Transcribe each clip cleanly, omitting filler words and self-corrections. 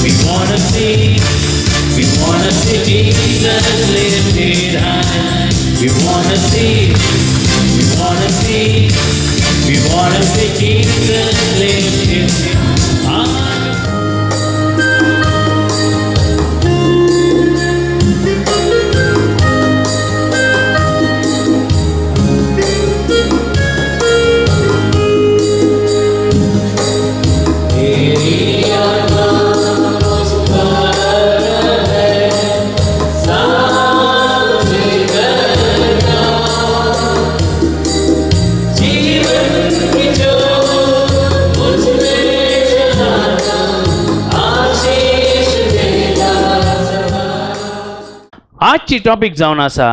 We wanna see, we wanna see Jesus lifted high. We wanna see, we wanna see, we wanna see Jesus lifted high. आजची topic जावन आसा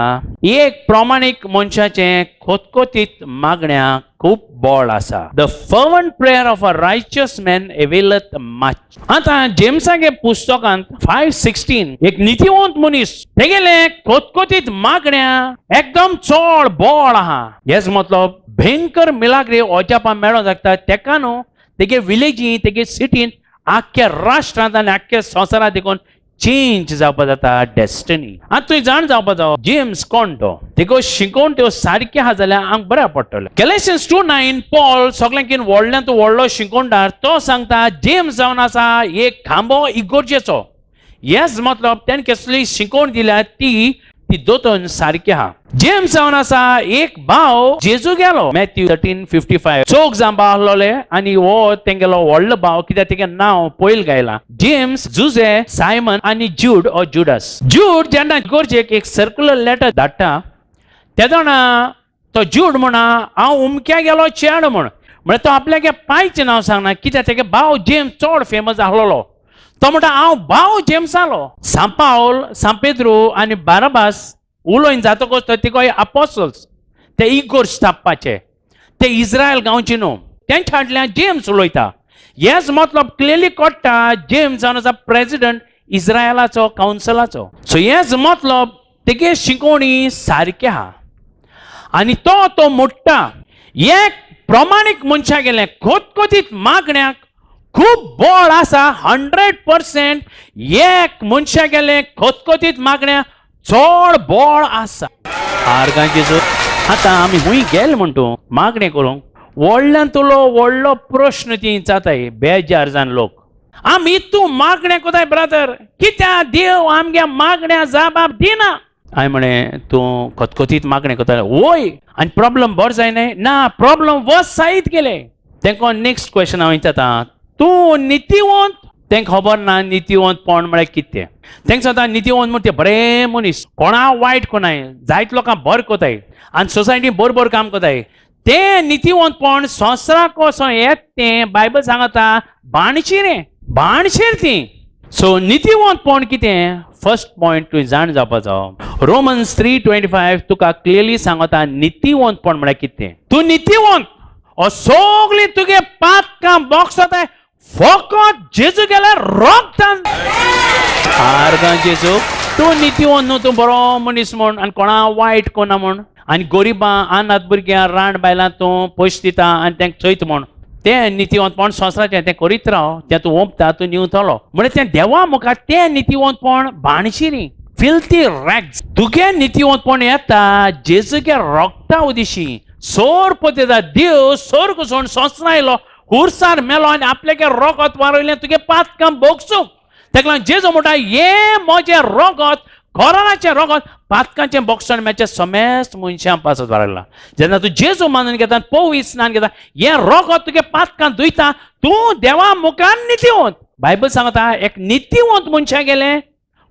एक प्रमाणीक मनशाचें खोतखोतीत मागण्या खूब बळ आसा. The fervent prayer of a righteous man availeth much. आतां जेम्सागे पुस्तकांत 5:16 एक नितीवंत मनीस तेगेले खोतखोतीत मागण्या एकदम चड बळ आहा. हेच मतलब भयंकर मिलाग्री अजापां मेळोंक शकता तेका न्हू तेगे विलेजी तेगे सिटीन आख्ख्या राष्ट्रांत आनी आख्ख्या संवसारांत देखून चेंज जावपा जाता डेस्टिनी. आतां तुवें जाण जावपा जावो जेम्स कोण तो तेगो शिकोवन त्यो सारकें आहा जाल्यार आमकां बऱ्या पडटलें. गॅलेशियन्स 2:9 पॉल सगळ्यांकीन व्हडल्यान व्हडलो शिकोवणदार तो सांगता जेम्स जावन आसा एक खांबो इगोर्जेचो. हेच मतलब तेणें कसली शिकोवण दिल्या ती ती दोतोन सारकी आहा. जेम्स जावन आसा एक भाव जेजू गेलो मॅथ्यू 13:55 चौग जाण भाव आसलोले आनी हो तेंगेलो व्हडलो भाव कित्याक तेगे नांव पयल गायला जेम्स जुजे सायमन आनी ज्यूड ओ जुडस. ज्यूड जेन्ना इगोर्जेक एक सर्कुलर लेटर धाडटा तेदोणा तो ज्यूड म्हणा हांव उमक्या गेलो चेडो म्हण म्हळ्यार तो आपल्यागे पायचें नांव सांगना कित्याक तेगे भाव जेम्स चड फेमस आसलोलो. तो म्हणटा हांव भाव जेम्स आलो. सांपावल सांपेद्रू आनी बाराबास उलोवन जातकच तो तिगोय अपोसल्स ते इगोर्ज स्थापपाचे ते इस्रायल गांवचे न्हू तेंच्या फाटल्यान जेम्स उलयता. हेच मतलब क्लियरली कळटा जेम्स जावन आसा प्रेजिडंट इस्रायलाचो कावन्सिलाचो. सो हेच मतलब तेगे शिकोवणी सारकी आहा आनी तो तो मोडटा. एक प्रमाणीक मनशा गेलें खोतखोतीत मागण्याक खूब बळ आसा. 100% एक मनशा गेलें खोतखोतीत मागण्या चड बळ आसा. आर्गांची आतां आमी हुंय गेले म्हण तूं मागणें करूंक व्हडल्यान तुलो व्हडलो प्रश्न ती जाताय बेजार जावन लोक आमी तूं मागणें कोताय ब्रादर कित्याक देव आमगे मागण्या जाबाब दिना. हांवें म्हळें तूं खतखतीत मागणें कोताय वय आनी प्रॉब्लम बरो जायना ना प्रॉब्लम वस सायत गेले. तेंको नेक्स्ट क्वेश्चन हांव विचारता तूं नितीवंत. तेंक खबर ना नितीवंतपण म्हळ्यार कितें. तेंक सांगता नितीवंत म्हण ते बरे मनीस कोणा वायट कोणाय जायत लोकांक बरें कोताय आनी सोसायटी बरोबर काम कोताय. तें नितीवंतपण संवसाराक कसो येत तें बायबल सांगता बाणशीर बाणशीर ती. सो नितीवंतपण कितें फर्स्ट पॉयंट तुवें जाण जावपा जावो. रोमन्स 3:25 तुका क्लियरली सांगता नितीवंतपण म्हळ्यार कितें. तूं नितीवंत ओ सगळीं तुगे पातकां बोगसताय फकत जेजू गेल्यार रोगतान. आर्गां जेजू तूं नितीवंत न्हू तूं बरो मनीस म्हण आनी कोणा वायट कोणा म्हण आनी गरिबां अनाथ भुरग्यां रांड बायलां तूं पयशे दिता आनी तेंक चोयता म्हण तें नितीवंतपण संवसाराचें तें करीत राव तें तूं ओंपता तूं निवतलो म्हळ्यार तें देवा मुखार तें नितीवंतपण बाणशिरी फिल्थी रॅग्स. तुगे नितीवंतपण येता जेजूगे रोगता उदिशी सोर पत्यता देव सोर्ग सोड संवसारांत आयलो खुर्सार मेलो आनी आपल्यागे रोगत वारयलें तुगे पातकां भोगसूंक. तेका लागून जेजू म्हणटा हें म्हजें रोगत कोरानाचें रोगत पातकांचें बोगसण मेळचें समेस्त मनशां पासत वारयलां. जेन्ना तूं जेजू मानून घेता पवित्र स्नान घेता हें रोगत तुगे पातकां धुयता तूं देवा मुखार नितीवंत. बायबल सांगता एक नितीवंत मनशा गेलें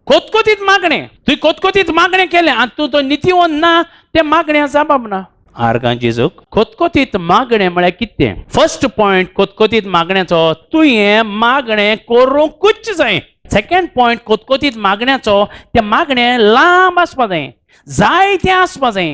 खोतखोतीत मागणें तुवें खोतखोतीत मागणें केलें आनी तूं तो नितीवंत ना तें मागणें जाबाब ना. आर्गां जेजूक खोतखोतीत मागणें म्हळ्यार कितें. फर्स्ट पॉयंट खोतखोतीत मागण्याचो तुवें मागणें करूंकूच जाय. सेकंड पॉयंट खोतखोतीत मागण्याचो तें मागणें लांब आसपा जाय जाय तें आसपा जाय.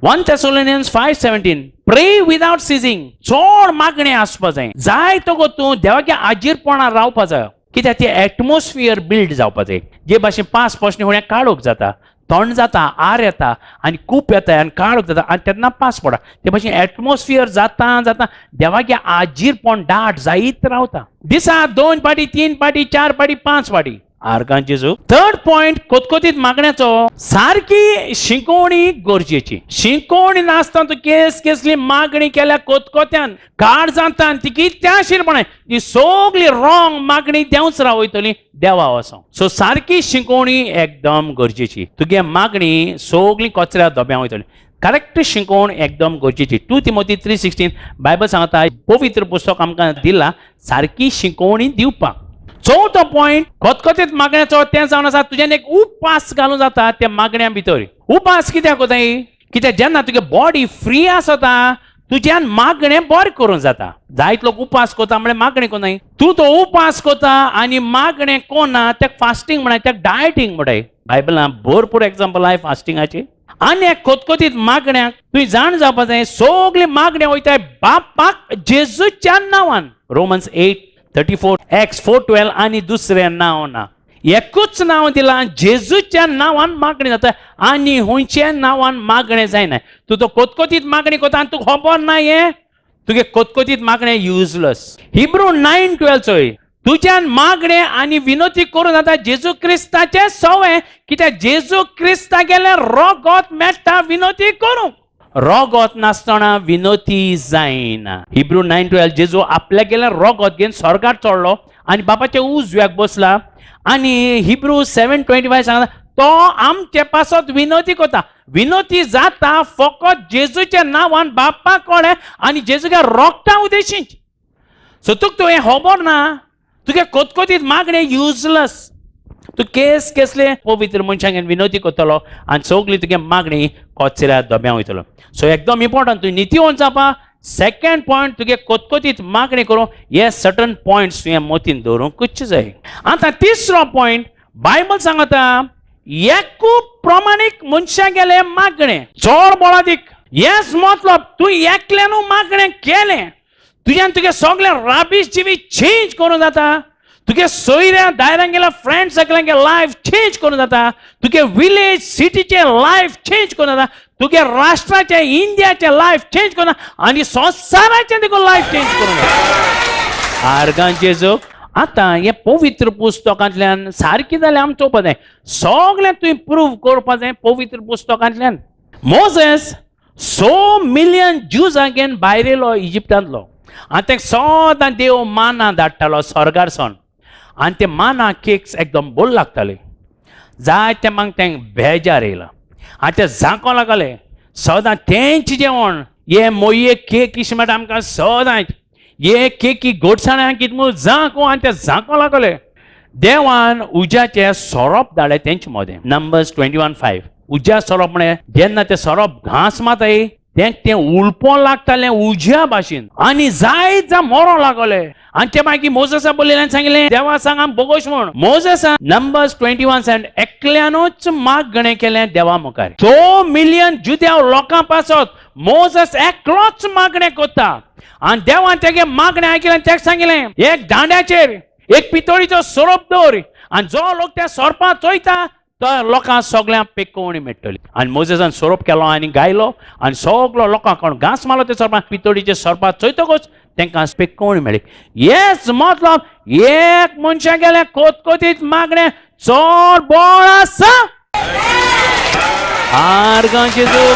1 Thessalonians 5:17 pray without ceasing. चड मागणें आसपा जाय जाय तो गो तूं देवाच्या आजीरपणान रावपा जाय कित्याक तें एटमॉस्फियर बिल्ड जावपा जाय. जे भाशेन 5 प्रश्न हुण्या काडूंक जाता थंड जाता, आर येता आनी कूप येता आनी काळोख जाता आनी तेन्ना पावस पडटा. ते भाशेन एटमॉस्फियर जाता जाता देवागे आजीरपण दाट जायत रावता. दिसा 2 पाटी 3 पाटी 4 पाटी 5 पाटी. आर्गां जेजू. थर्ड पॉयंट कोतकोतीत मागण्याचो सारकी शिकोवणी गरजेची. शिकोवणी नासतना तूं केस केसली मागणी केल्या कोतकोत्यान काळ जातान ती कित्या शिरपणाय ती सगळी रॉंग मागणी देंवच रावयतली देवा वचों. सो सारकी शिकोवणी एकदम गरजेची. तुगे मागणी सगळी कचऱ्या धोब्या वयतली. करेक्ट शिकोवण एकदम गरजेची. 2 तिमोथी 3:16 बायबल सांगता पवित्र पुस्तक आमकां दिला सारकी शिकोवणी दिवपाक. चवथो पॉयंट खतखतीत मागण्याचो तें जावन आसा तुज्यान एक उपास घालूं जाता त्या मागण्या भितर. उपास कित्याक कोताय? कित्याक जेन्ना तुगे बॉडी फ्री आसता तुज्यान मागणें बरें करूंक जाता. जायत लोक उपास कोता म्हळ्यार मागणें कोनाय. तूं तो उपास कोता आनी मागणें कोना तेका फास्टींग म्हणाय, तेका डायटींग म्हणटाय. बायबलान भरपूर एग्जाम्पल आहाय फास्टिंगाची. आनी एक खतखतीत मागण्याक तुवें जाण जावपा जाय सगळी मागण्या वयताय बापाक जेजूच्या नांवान. रोमन्स 8:34 Acts 4:12 आनी दुसरें नांव ना, एकूच नांव दिलां जेजूच्या नांवान मागणें जाता आनी हुंयच्या नांवान मागणें जायना. तूं तो कोतकोतीत मागणी कोता आनी तुका खबर ना हें तुगे कोतकोतीत मागणें युजलेस. हिब्रू 9:12 चोय तुज्यान मागणें आनी विनोती करूं जाता जेजू क्रिस्ताचें सवें, कित्याक जेजू क्रिस्ता गेलें रोगोत मेळटा विनोती करूंक. रोगोत नासतना विनोती जायना. हिब्रू 9:12 जेजू आपल्याक गेलें रोगोत घेवन स्वर्गार चडलो आनी बापाच्या उजव्याक बसला. आनी हिब्रू 7:25 सांगता तो आमचे पासत विनोती करता. विनोती जाता फकत जेजूच्या नांवान बापा कडेन आनी जेजूच्या रोगता उद्देशीन. सो तुका तुवें खबर ना तुगे कोतकोतीत मागणें युजलेस. तूं केस केसले पवित्र मनशांक विनोती करतलो आनी सगळी तुगे मागणी कचऱ्या धोब्या वयतलो. सो एकदम इम्पोर्टंट तूं नितीवंत जावपा. सेकंड पॉयंट तुगे कोतकोतीत मागणी करूंक हे सर्टन पॉयंट्स तुवें मतीन दवरूंकूच जाय. आतां तिसरो पॉयंट बायबल सांगता एकू प्रमाणीक मनशां गेले मागणें चड बळादीक. येस मतलब तूं एकल्यानू मागणें केलें तुज्यान तुगे सगळें राबीश जिवीत चेंज करूंक जाता. तुगे सोयऱ्या दायऱ्यांक गेल्या फ्रेंड्स सगळ्यांगे लायफ चेंज करूंक जाता. तुगे विलेज सिटीचें लायफ चेंज करूंक जाता. तुगे राष्ट्राचें इंडियाचें लायफ चेंज करूंक जाता आनी संवसाराचें तुका लायफ चेंज करूंक जाता. आर्गां जेजू. आतां हें पवित्र पुस्तकांतल्यान सारकें जाल्यार आमी चोवपा जाय सगळें तुवें प्रूव करपा जाय पवित्र पुस्तकांतल्यान. मोजेस 100 मिलियन ज्यूजांक घेवन भायर येयलो इजिप्तांतलो आनी तेका सदां देव माना धाडटालो स्वर्गार सावन आनी ते माना केक्स एकदम बोल लागताले. जायते मागीर तेंक बेजार येयला आनी ते झांको लागले सदां तेंच जेवण हे मोये केक इश म्हणटा आमकां सदां हे केकी गोडसाणां कितें म्हूण झांको आनी ते झांको लागले. देवान उज्याचे सोरोप धाडले तेंचे मदें. नंबर्स 21:5 उज्या सोरोप म्हळ्यार जेन्ना ते सोरोप घांस मारताय तें उलपो लागतालें उज्या भाशेन आनी जायत जा मरो लागले. आनी ते मागीर मोजेसा बोलयल्यान सांगलें देवा सांग आम बोगोश म्हूण. मोजेसा नंबर्स 21:7 एकल्यानूच मागणें केलें देवा मुखार. 2 मिलियन जुद्याव लोकां पासत मोजेस एकलोच मागणें करता आनी देवान तेगे मागणें आयकलें आनी तेका सांगलें एक दांड्याचेर एक पितोळीचो सोरोप दवर आनी जो लोक त्या सोरपा चोयता तो लोकांक सगळ्यांक पेकोवणी मेळटली. आनी मोजेसान सोरोप केलो आनी गायलो आनी सगलो लोकांक कोण घांस मारलो ते सोरपा पितोळीचे सोरपा चोयतकूच तांकां पेकोवणी मेळ्ळी. येस मतलब एक मनशां गेलें कोतकोतीत मागणें चड बळ आसा. आर्गां जेजू.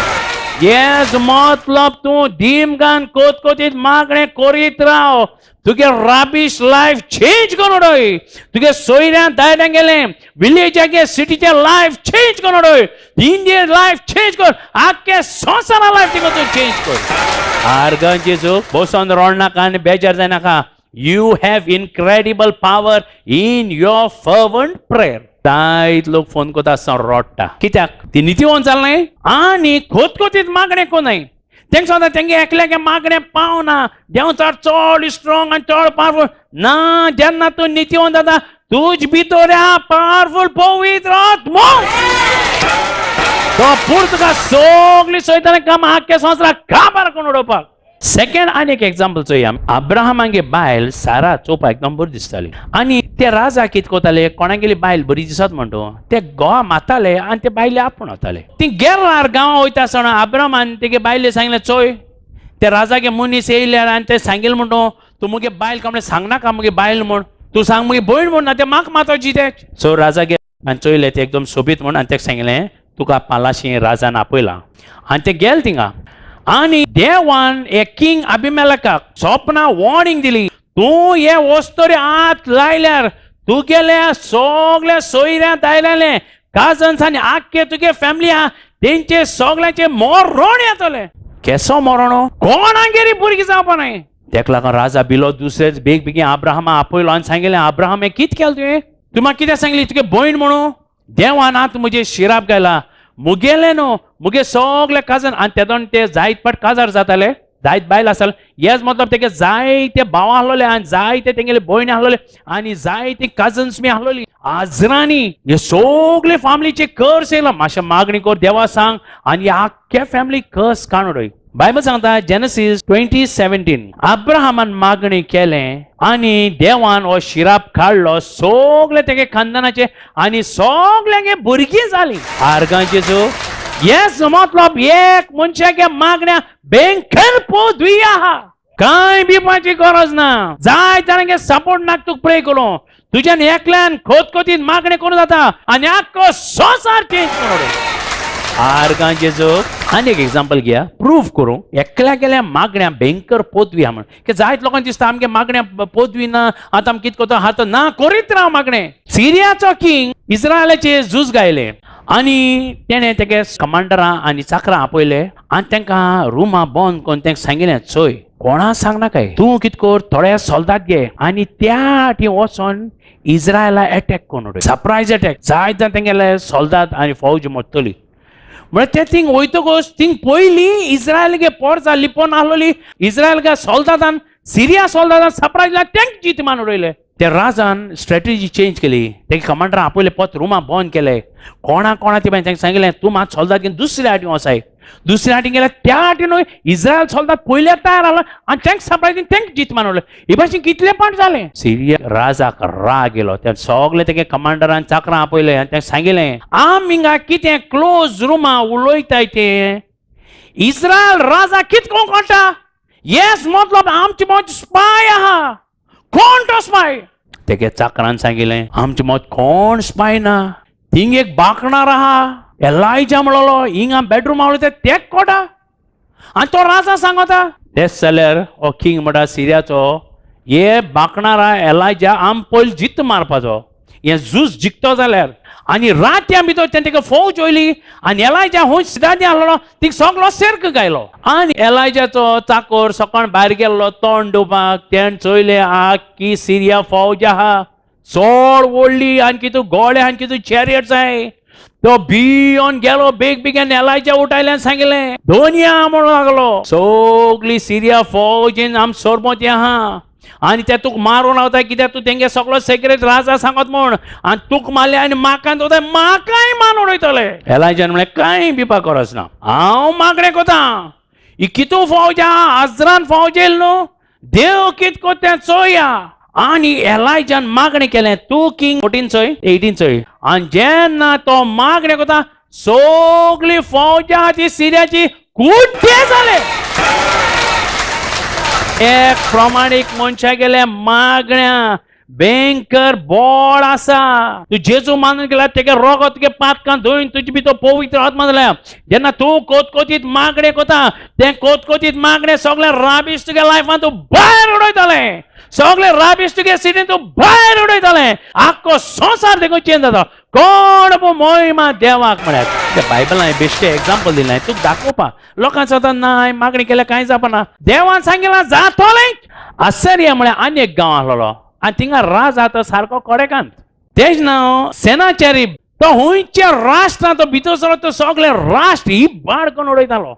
येस मतलब तूं दिमगान कोतकोतीत मागणें करीत राव. तुगे राबीश लायफ चेंज करून उडय. तुगे सोयऱ्या दायऱ्यांक गेलें विलेजागे सिटीचें लायफ चेंज करून उडय. इंडियन लायफ चेंज कर आख्खे संवसारा लायफ तुका तूं चेंज कर. आर्गां जेजू. बसोन रडनाका आनी बेजार जायनाका. You have incredible power in your fervent prayer. जायत लोक फोन करता आसतना रडटा कित्याक ती नितीवंत जालें आनी खोतखोतीत मागणें कोनाय. तेंका सांगता तेंगे एकल्याक मागणें पावना देव चड चड स्ट्रॉंग आनी चड पावरफूल ना. जेन्ना तूं नितीवंत जाता तुज भितर पावरफूल पवित्र आत्मो तो पूर्ण तुका सगळी सोयताना काम आख्खे संवसाराक काबार करून उडोवपाक. सेकंड आनी एक एग्जाम्पल चोया. अब्राहमागे बायल सारा चोवपाक एकदम बरी दिसताली आनी ते राजा कितें कोताले, कोणागेली बायल बरी दिसत म्हणटो ते गोवा मारताले आनी ते बायले आपूण वताले. ती गेरार गांवां वयता आसतना अब्राहमान तेगे बायले सांगलें, चोय ते राजागे मनीस येयल्यार आनी ते सांगेल म्हणटो तूं मुगे बायल का म्हणलें सांगनाका मुगे बायल म्हूण, तूं सांग मुगे भयण म्हूण, ना ते म्हाका मातोची ते. सो राजागे आनी चोयलें ते एकदम सोबीत म्हूण आनी तेका सांगलें तुका पालाशी राजान आपयला. आनी ते गेले थिंगा आनी देवान एक किंग अभिमेलकाक सोपना वॉर्निंग दिली, तूं हे वस्तोरी हात लायल्यार तुगेल्या सगल्या सोयऱ्या दायल्याले काजन्स आनी आख्खे तुगे फॅमिली आहा तेंचे सगल्यांचे मरण येतलें. केसो मरणो कोणागेरी भुरगीं जावपा न्हय. तेका लागून राजा बिलो दुसरेच बेग बेगीन अब्राहमा आपयलो आनी सांगलें, अब्राहम हें कितें केलें तुवें, तूं म्हाका कितें सांगली तुगे भयण म्हणून, देवान आतां म्हजेर शिराप घायला मुगेलें न्हू मुगे सगळे काजन. आनी तेदोन ते जायत पाट काजार जाताले, जायत बायल आसताले, हेच मतलब तेगे जायते भाव आसलोले आनी जायते तेगेले भयणी आसलोले आनी जायते कजन्स बी आसलोली आजरांनी. हे सगळे फॅमिलीचे कर्स येयला, मातशें मागणी कर देवा सांग आनी आख्ख्या फॅमिली कर्स काण उडय. बायबल सांगता जेनेसीस 20:17 अब्राहमान मागणी केलें आनी देवान हो शिराप काडलो सगळे तेगे खानदानाचे आनी सगळ्यांगे भुरगीं जालीं. आर्गांचे जो येस मतलब एक मनशागे मागण्या बेंकर पदवी आहा, कांय भिवपाची गरज ना. जाय जाणांगे सपोर्ट नाक तुका प्रे करूं, तुज्यान एकल्यान खोतखोतीन मागणें करूं जाता आनी आख्खो संवसार चेंज करूं. आर्गांचे जो आनी एक एग्जाम्पल घेया प्रूव करूं एकल्या गेल्या मागण्या भयंकर पदवी आहा म्हण की जायत लोकांक दिसता आमगे मागण्या पदवी ना, आतां आमी कितें करता आतां ना करीत राव मागणें. सिरियाचो किंग इस्रायलाचेर झूज गायलें आनी तेणें तेगे कमांडरां आनी चाकरां आपयले आनी तांकां रुमां बंद करून तांकां सांगिलें, चोय कोणा सांगनाकाय, तूं कितें कर थोडे सोल्दाद घे आनी त्या आटी वचोन इस्रायला एटॅक करून उडय, सरप्रायज एटॅक, जायत जाण तेंगेले सोल्दाद आनी फौज मरतली. म्हळ्यार ते थिंग वयतकच थिंग पयलीं इस्रायल गे पोरसां लिपोन आसलोली इस्रायल गे सोल्दादान सिरिया सोल्दादान सरप्रायज तेंक जीत मान उडयले. ते राजान स्ट्रेटजी चेंज केली, तेगे कमांडरां आपयले परत रुमां बंद केले, कोणा कोणा ते तांकां सांगलें तूं मात सोल्दाद घेवन दुसऱ्या आटी वचाय. दुसऱ्या आटी गेल्यार त्या आटी न्हय इस्रायल सोल्दाद पयले तयार आलो आनी तांकां सरप्रायज तेंक जीत मान उडयले. हे भाशेन कितले पाट जालें. सिरिया राजाक राग येयलो, ते सगळे तेगे कमांडरान चाकरां आपयले आनी तांकां सांगिलें, आमी हिंगा कितें क्लोज रुमां उलयताय ते इस्रायल राजा कितें करूंक कळटा, येस मतलब आमचे मत स्पाय आहा, कोण तो स्पाय. तेगे चाकरान सांगिलें आमचे मत कोण स्पाय ना, थिंग एक बाकणार आहा एलायजा म्हणलो हिंगा बेडरूम उलयता तेक कोटा आनी तो राजा सांगता. तेच जाल्यार हो किंग म्हणटा सिरियाचो, हे बाकणारा एलायजा आम पयलीं जीत मारपाचो, हें झूज जिखतो जाल्यार. आनी रातया भितर तेणें तेका फौज वयली आनी एलायजा हूंय सिदादी आसलो तिका सगलो सेर्क गायलो. आनी एलायजाचो चाकोर सकाळ भायर गेल्लो तोंड धुवपाक, तेणें चोयलें आख्खी सिरिया फौज आहा चड व्हडली आनी कितू गोळे आनी कितू चॅरियट्स आहाय. तो भियोन गेलो बेग बेगीन एलायजा उठायल्यान सांगिलें दोनया म्हणूंक लागलो सगली सिरिया फौजीन आम सरबत आहा आनी ते तुका मारून रावता कित्याक तूं तेंगे सगलो सेक्रेट राजा सांगत म्हूण आनी तुका मारले आनी म्हाका दवरता म्हाकाय मारून उडयतले. एलायजान म्हणलें कांय भिवपाक गरज ना, हांव मागणें कोता, ही कितू फौज आहा हजरान फौज येयल न्हू, देव कितें कोता तें चोया. आनी एलायजान मागणें केलें, 2 Kings 14 चोय 18 चोय. आनी जेन्ना तो मागणें कोता सगली फौज आहा ती सिरियाची कुड्डे जाले. एक प्रमाणीक मनशा गेले मागण्या भयंकर बोळ आसा, तूं जेजू मानून गेला तेगे रोगत तुगे पातकां धुयन तुजे भितर पवित्र आत्मा जाल्या. जेन्ना तूं कोतकोतीत मागणें कोता तें कोतकोतीत मागणें सगळें राबीस तुगे लायफान तूं भायर उडयतलें, सगळें राबीस तुगे सिटीन तूं भायर उडयतलें, आख्खो संवसार देखून चेंज जाता. कोण मोहिमा देवाक म्हळ्यार त्या बायबलान बेश्टें एग्जाम्पल दिलें तुका दाखोवपाक. लोकांक आतां ना मागणी केल्यार कांय जावपाना, देवान सांगिलां जातोलें. आसरिया म्हळ्यार आनी एक गांव आसलेलो आनी थिंगा राजा तो सारको कोडेकांत, तेज नांव सेनाचेरीब. तो हुंयच्या राष्ट्रांत तो भितर सरलो तो सगळे राष्ट्र ही बाड करून उडयतालो,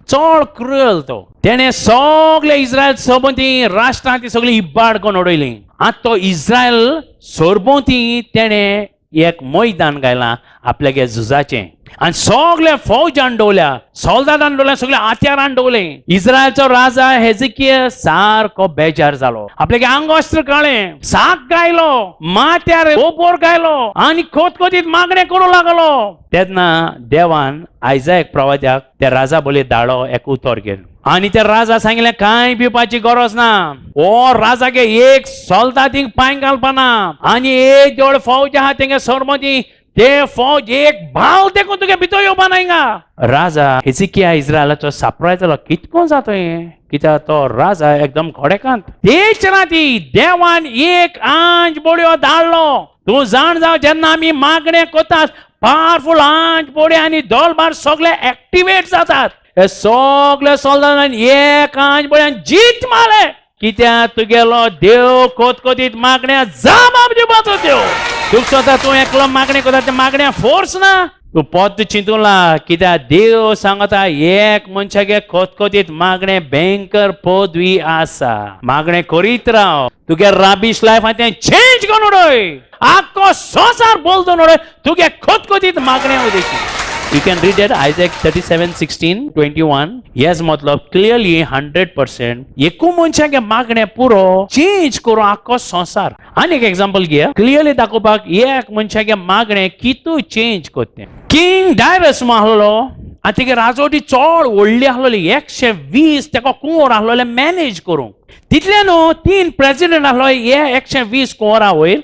चड क्रुएल तो. तेणें सगळे इस्रायल सोबती राष्ट्रां ती सगळी इबाड करून उडयली. आतां तो इस्रायल सरभोंवती तेणें एक मैदान गायलां आपल्यागे झुजाचें आनी सगळे फौजान दवरल्या, सोल्दादान दवरल्या, सगळे हत्यारान दवरले. इस्रायलचो राजा हेजिकिया सारको बेजार जालो. आपल्यागे आंगवस्त्र काडलें, साक गायलो, माथ्यार गोबोर गायलो आनी खोतखोतीत मागणें करूं लागलो. तेन्ना देवान आयजायक प्रवाद्याक त्या राजा बोले धाडो एक उतर घेवन आनी त्या राजा सांगलें कांय भिवपाची गरज ना, ओ राजागे एक सोल्दादींक पांय घालपाना आनी एक जोड फौज आहा तेंगे सरमती, ते फौज एक भाव देखून तुगे भितर येवपा ना हिंगा. राजा हेजिकिया इस्रायलाचो सापराय जालो, कितको जातो हें, कित्याक तो राजा एकदम खडेकांत. तेच राती देवान एक आंज बोडयो धाडलो. तूं जाण जाव जेन्ना आमी मागणें करतात पावरफूल आंज बोडयो आनी दोलबार सगळे एक्टिवेट जातात. हे सगळे सोल्दादान एक आंज बोडयान जीत मारले, कित्याक तुगेलो देव खोतखोतीत मागण्या जाप दिवपाचो देव. तुका स्वता तूं एकलो मागणें करता ते मागण्या फोर्स ना, तूं पद्द चिंतूला, कित्याक देव सांगता एक मनशागे खोतखोतीत मागणें भयंकर पदवी आसा. मागणें करीत राव, तुगे राबीश लायफ तें चेंज करून उडय, आख्खो संवसार बदलून उडय तुगे खोतखोतीत मागणें उद्देशी. You can read that Isaiah 37, 16, 21. Yes, मतलब क्लियरली 100% एकू मनशागे मागणें पुरो चेंज करूं आख्खो संवसार. आनी एक एग्जाम्पल घेया क्लियरली दाखोवपाक एक मनशागे मागणें कितू चेंज करतें. किंग डायरस आहलो आनी तेगे राजवटी चड व्हडली आहलोली, 120 तेका कुंवर आहलोले मॅनेज करूंक. तितले न्हू 3 प्रेजिडेंट आहलो हे 120 कुंवरा वयर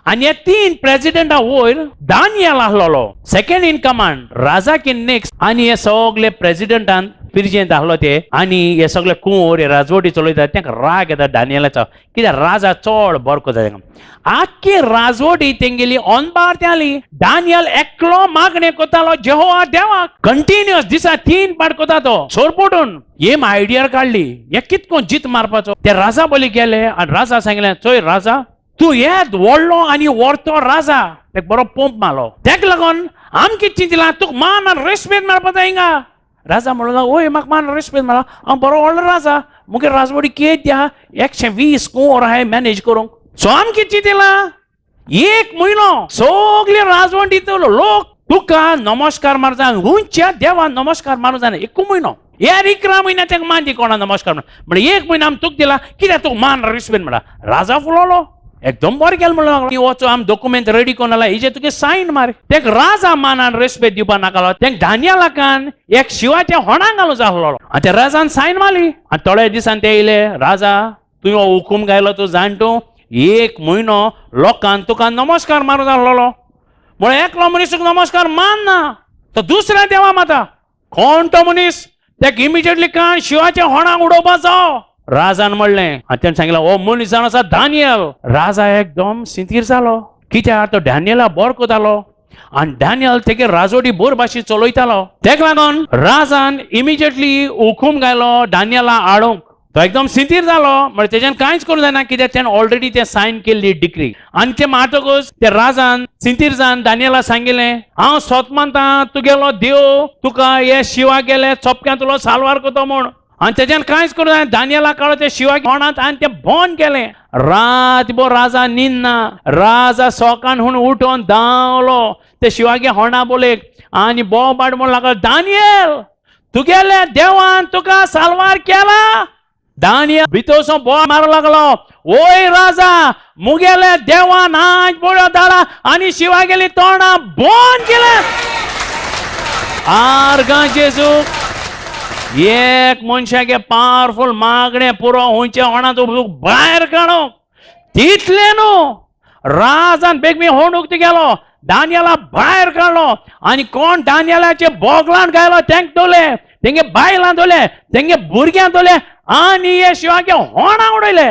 आनी हे 3 प्रेजिडेंटा वयर दानियल आहलोलो सेकंड इन कमांड, राजा की नेक्स्ट. आनी हे सगळे प्रेजिडेंटान पिरजेंत आहलो ते आनी हे सगळे कुंवर हे राजवटी चलयतात. तेंका राग येता दानियलाचो, कित्याक राजा चड बरो करता तेंका. आख्खी राजवटी तेंगेली अनबार जाली. दानियल एकलो मागणें करतालो जेहोवा देवाक कंटिन्युअस, दिसा 3 पाट करता तो सोरपोटून. हेम आयडिया काडली हे कितको जीत मारपाचो. ते राजा बोली गेले आनी राजा सांगलें चोय राजा तूं येत व्हडलो आनी व्हरतो राजा, तेका बरो पंप मारलो, तेका लागून आमकां चिंतलां तुका मान आनी रेस्पेद मेळपा जाय हिंगा. राजा म्हणलो ओय म्हाका मान रेस्पेद मेळ्ळा, हांव बरो व्हडलो राजा, मुगे राजवटी कितें आहा 120 कुंवर आहाय मॅनेज करूंक. सो आमकां चिंतलां एक म्हयनो सगळे राजवटींतलो लोक तुका नमस्कार मारूं जाय, खंयच्या देवान नमस्कार मारूं जायना. एकू म्हयनो यार 11 म्हयन्या तेका मान दी कोणा नमस्कार म्हणल्यार 1 म्हयनो आमी तुका दिला कित्याक तुका मान रेस्पेद मेळ्ळा. राजा फुलोलो एकदम बरें केलें म्हणलो लागलो, वचो आमी डॉक्युमेंट रेडी करून आला हेजेर तुगे सायन मार. तेका राजा मानान रेस्पेद दिवपा नाकालो, तेका दानियलाकान एक शिवाच्या होणाक घालूं जाय आहलोलो. आनी त्या राजान सायन मारली आनी थोड्या दिसान ते येयले, राजा तुवें हो हुकूम घायलो तूं जाण तूं 1 म्हयनो लोकान तुका नमस्कार मारूं जाय आहलोलो, म्हळ्यार एकलो मनीस तुका नमस्कार मानना तो दुसऱ्या देवा माता. कोण तो मनीस तेका इमिजिएटली काण शिवाच्या होणाक उडोवपाचो. राजान म्हणलें आनी तेणें सांगलें हो मनीस जावन आसा दानियल. राजा एकदम सिंतीर जालो, कित्याक तो दानियला बरो करतालो आनी दानियल तेगे राजवटी बोर भाशेन चलयतालो. तेका लागून राजान इमिजिएटली हुकूम घालो दानियला हाडूंक. तो एकदम सिंतीर जालो, म्हळ्यार तेज्यान कांयच करूंक जायना कित्याक तेणें ऑलरेडी तें सायन केल्ली डिक्री. आनी तें मारतकूच ते राजान सिंतीर जावन दानियला सांगिलें हांव सोत मानता तुगेलो देव तुका हे शिवा गेले चोपक्यान तुलो साल्वार करता म्हूण. आनी तेज्यान कांयच करूं जायना, दानियला काडलो ते शिवाक होणांत आनी तें बंद केलें. रातभर राजा न्हिदना, राजा सकाळ हून उठोन धांवलो ते शिवागे होणा बोलेक आनी बोबाट म्हणून लागलो दानियल तुगेल्या देवान तुका साल्वार केला. दानियल भितरसो बोवाळ मारूंक लागलो ओय राजा मुगेल्या देवान आज बोळ्यो धाडा आनी शिवागेली तोंडां बंद केलें. आर्गां जेजू एक मनशागे पावरफूल मागणें पुरो हुंयच्या होणांत भायर काडूंक तितलें न्हू राजान बेगमी होंड उक्ती गेलो, दानियला भायर काडलो आनी कोण दानियलाचे बोगलान घायलो तेंक दवरले, तेंगे बायलां दवरले, तेंगे भुरग्यां दवरले आनी हे शिवागे होणां उडयले.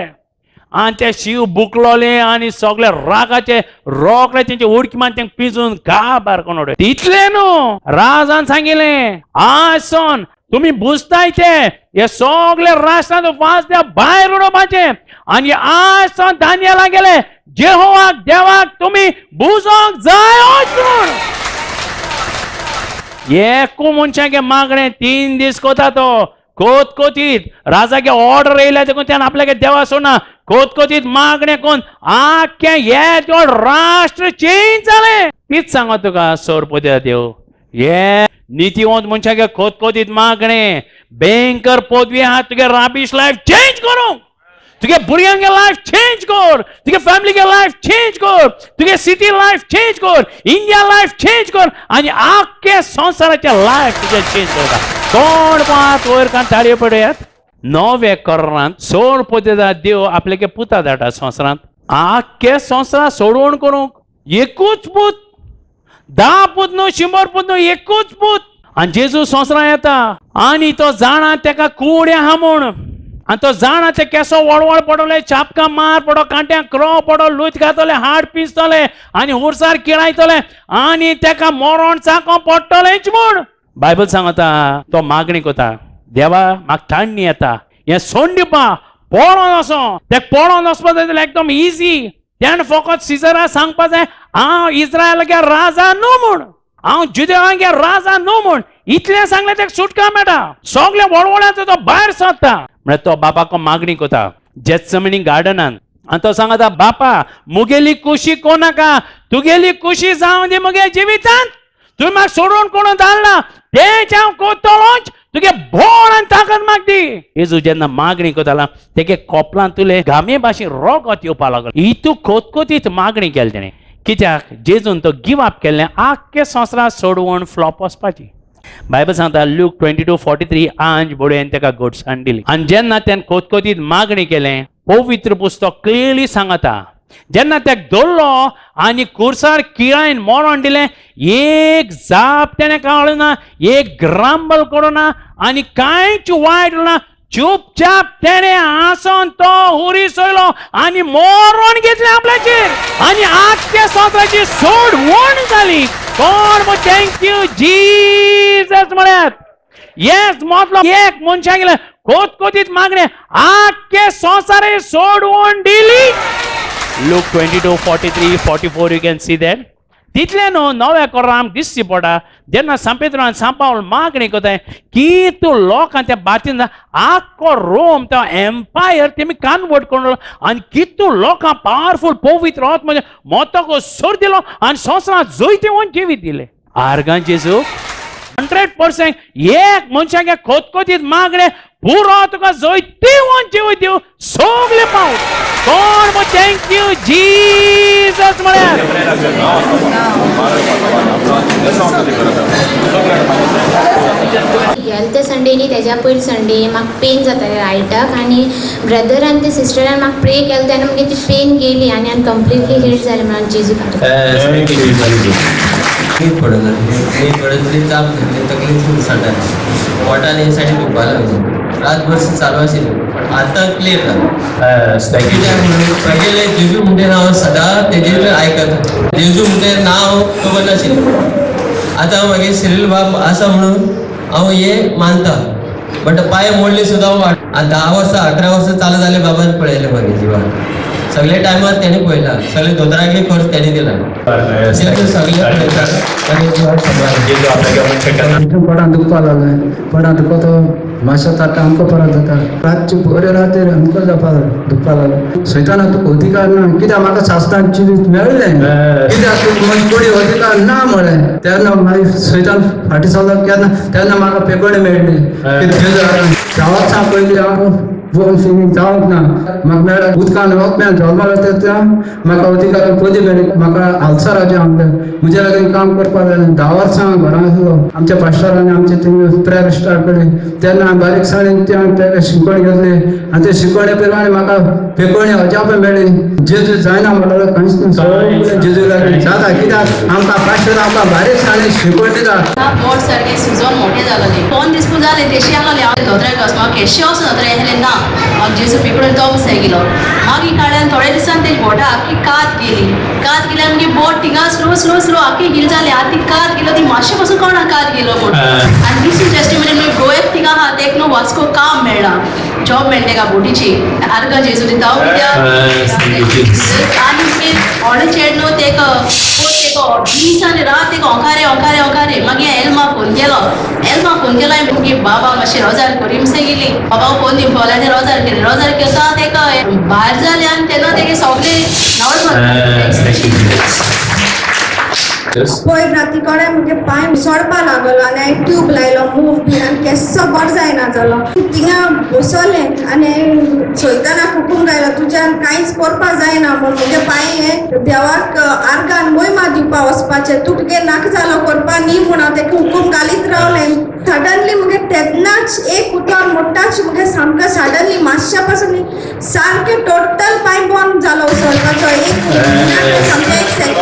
आनी ते शिव बुकलोले आनी सगळे रागाचे रोकडे तेंचे उडकी मारून तेंका पिंजून काबार करून उडयले. तितलें न्हू राजान सांगिलें आज सोन तुमी बुजताय ते हे सगळे राष्ट्रांत वाजल्या भायर उडोवपाचे आनी आज सावन दानियला गेले जेहोवाक देवाक तुमी बुजोंक जाय म्हूण. एकू मनशागे मागणें 3 दीस कोता तो कोत कोतीत राजागे ऑर्डर येयल्या देखून त्यान आपल्यागे देवा सोडना, कोतकोतीत मागणें कोन्न आख्खें येदोळ राष्ट्र चेंज जालें. तीच सांगो तुका सोरपोत्या देव हे नितीवंत मनशाक कोतकोतीत मागणें भयंकर पदवी आहा तुगे राबिश लायफ चेंज करूंक, तुगे भुरग्यांगे लायफ चेंज कर, तुगे फॅमिलीगे लायफ चेंज कर, तुगे सिटी लायफ चेंज कर, इंडिया लायफ चेंज कर आनी आख्खे संवसाराचें लायफ तुजें चेंज करता. कोण पांच वयर कान ताळयो पडयात. नव्या करारांत सोड पोतेदा देव आपल्याके पुता धाडटा संवसारांत आख्खे संवसार सोडवण करूंक. एकूच पूत, 10 पूत न्हू, 100 पूत न्हू, एकूच पूत. आनी जेजू संवसारांत येता आनी तो जाणा तेका कुड्या आहा म्हूण, आनी तो जाणा ते केसो वळवळ पडवले, चापका मार पडो, कांट्याक क्रो पडो, लूत घातले, हाड पिसतले आनी हुरसार किळायतले आनी तेका मरण चाको पडटलेंच म्हूण. बायबल सांगता तो मागणी करता, देवा म्हाका ताण्णी येता, हें सोड दिवपा, पळोन वचो. ते पळोन वचपा जाय जाल्यार एकदम इजी. तेणें फकत सिजरा सांगपा जाय हांव इस्रायलागे राजा न्हू म्हूण, हांव जुदेवांगे राजा न्हू म्हूण. इतलें सांगलें तेका सुटका मेळटा, सगळें वळवळ्याचो तो भायर सरता. म्हळ्यार तो बापाक मागणी करता जेत्समनी गार्डनान आनी तो सांगता, बापा मुगेली कुशी कोणाका, तुगेली कुशी जावं दी मुगे जिवितांत. तुवें म्हाका सोडून कोणून धाडला तेंच हांव करतलोच, तुगे बोळ आनी ताकद म्हाका दी. जेजू जेन्ना मागणी करताला तेगे कोपलांत तुले घामे भाशेन रोगत येवपा लागलो. इतू कोतकोतीत मागणी केली तेणें, कित्याक जेजून तो गिव अप केल्लें आख्खे संवसाराक सोडवण फ्लॉप वचपाची. बायबल सांगता लूक 22:43 आंज बोडयेन तेका गोडसाण दिली. आनी जेन्ना तेणें कोतकोतीत मागणी केलें, पवित्र पुस्तक क्लियरली सांगता जेन्ना तेका धरलो आनी कुर्सार किळायन मरण दिलें, एक जाप तेणें काडलो ना, एक ग्रांबल करूं ना आनी कांयच वायट ना, चुपचाप तेणें आसोन तो हुरी सोयलो आनी मरण घेतलें आपल्याचेर आनी आख्ख्या संवसाराची सोडवण जाली. कोण thank you Jesus म्हळ्यात. येस मतलब एक मनशाक गेलें कोतकोतीत मागणें आख्खे संवसारे सोडवण दिली. Luke 22:43, 44 you can see that. तितलें न्हू नव्या करार आमकां दिसची पडटा जेन्ना सांपेत्रान आनी सांपावल मागणी करताय की तूं लोकांक त्या बातीन आख्खो रोम तो एम्पायर तेमी कन्वर्ट करून आनी कितू लोकांक पावरफूल पवित्र आत्मा म्हणजे मोतको सर दिलो आनी संवसारांत जैतिवंत जिवीत दिलें. आर्गां जेजू 100% एक मनशाक खोतखोतीत मागणें पुरो तुका जैतिवंत जिवीत दिवं सगळे पावट. कोण thank you Jesus म्हळ्यार. गेले संडे न्ही तेज्या पयलीं संडे म्हाका पेन जातालें रायटाक आनी ब्रदर आनी ते सिस्टरान म्हाका प्रे केलें तेन्ना मागीर ती पेन गेली आनी हांव कंप्लिटली हिल्ड जालें म्हणून जेजू न्हीद पडना, न्हीद पडतली ताप धरली, तकली फूल सटाली, पोटान हे सायडीन दुखपाक लागली, रातभर चालू आशिल्लें पण आतां क्लियर जालें. कित्याक म्हणून पयलें जेजू म्हणटे हांव सदां तेजेर आयकता, जेजू म्हणटे नांव खबर नाशिल्लें. आतां मागीर सिरील बाब आसा म्हणून हांव हें मानता, बट पांय मोडले सुद्दां हांव 10 वर्सां 18 वर्सां चालू जालें बाबान पळयलें मागीर जिवान सगळे टायमार तेणें पळयला, सगळे दोतोराकय खर्च तेणें दिला, सगळे पळयता. पोटान दुखपाक लागलें, पोटान दुखता मातसो ताटा आमकां परत जाता, रातचे बरे रातीर आमकां जावपाक दुखपाक लागलें. सैताना तुका अधिकार ना, कित्याक म्हाका शास्त्रान जिवीत मेळ्ळें, कित्याक तुका म्हजी कुडी अधिकार ना म्हळें. तेन्ना मागीर सैतान फाटीं सरलो केन्ना, तेन्ना म्हाका पेपणी मेळ्ळी. 10 वर्सां पयलीं हांव जावंक ना, म्हाका मेळ्ळें उदकान वचप्यान जल्मालो तेन्ना म्हाका अधिकार पयलीं मेळ्ळी. म्हाका आल्सराचें आसलें, म्हज्या लागीं काम करपाक जालें. 10 वर्सां घरान आसलो, आमच्या पास्टरांनी आमचे थंय प्रेयर स्टार्ट केली, तेन्ना बारीकसाणेन ते शिकवण घेतली आनी ते शिकवणे प्रमाणे म्हाका पेपणी अजाप मेळ्ळी. जेजू जायना म्हणलें कांयच ना, सगळें जेजू लागीं जाता, कित्याक आमकां पास्टर आमकां बारीकसाणेन शिकवण दिता. बोट सारकें सुजोन मोठें जालें, 5 दीस पूण जालें तेशी आसलें हांव दोतोराक वचपाक, म्हाका केशें वचून दोतोरा येयलें ना, म्हाका जेजू पिकडून तो गेलो. मागीर काडल्यान थोड्या दिसान तेजी बोटां आख्खी कात गेली, कात गेल्यार मागीर बोट थिंगा स्लो स्लो स्लो आख्खी हील जाली. आतां ती कात गेलो ती मातशें पासून कोणा कात गेलो म्हूण. आनी दुसरी टेस्टिमनी न्हू गोव्याक थिंगा आहा तेक न्हू वास्को काम मेळ्ळा, जॉब मेळटा तेका बोटीची. आर्गां जेजू दिता हांव कित्याक आनी मागीर व्हडलें चेड न्हू तेका एक दीस आनी रात एक ओंकारे ओंकारे ओंकारे. मागीर एल्मा फोन केलो, एल्मा फोन केलो मागीर बाबा मातशें रोजार करी मिसे गेली. बाबा फोन दिवपाक आनी रोजार केलें, रोजार केता तेका भायर जालें आनी तेन्ना तेगे सगळें नॉर्मल. पयर राती कडेन म्हगे पांय सडपा लागलो आनी हांवें ट्यूब लायलो मूव बीन आनी केस्सो बरो जायना जालो. थिंगा बसलें आनी सैतानाक हुकूम घायलो तुज्यान कांयच करपा जायना म्हूण. म्हगे पांय हे देवाक आर्गान मोहिमा दिवपा वचपाचें, तूं तुगे नाका जालो करपा न्ही म्हूण हांव तेका हुकूम घालीत रावलें. सडनली मुगे तेन्नाच एक उतर मोट्टाच मुगे सामको सडनली मातशा पासून सारकें टोटल पांय बंद जालो उसळपाचो. एक सामकें एक सेकंड.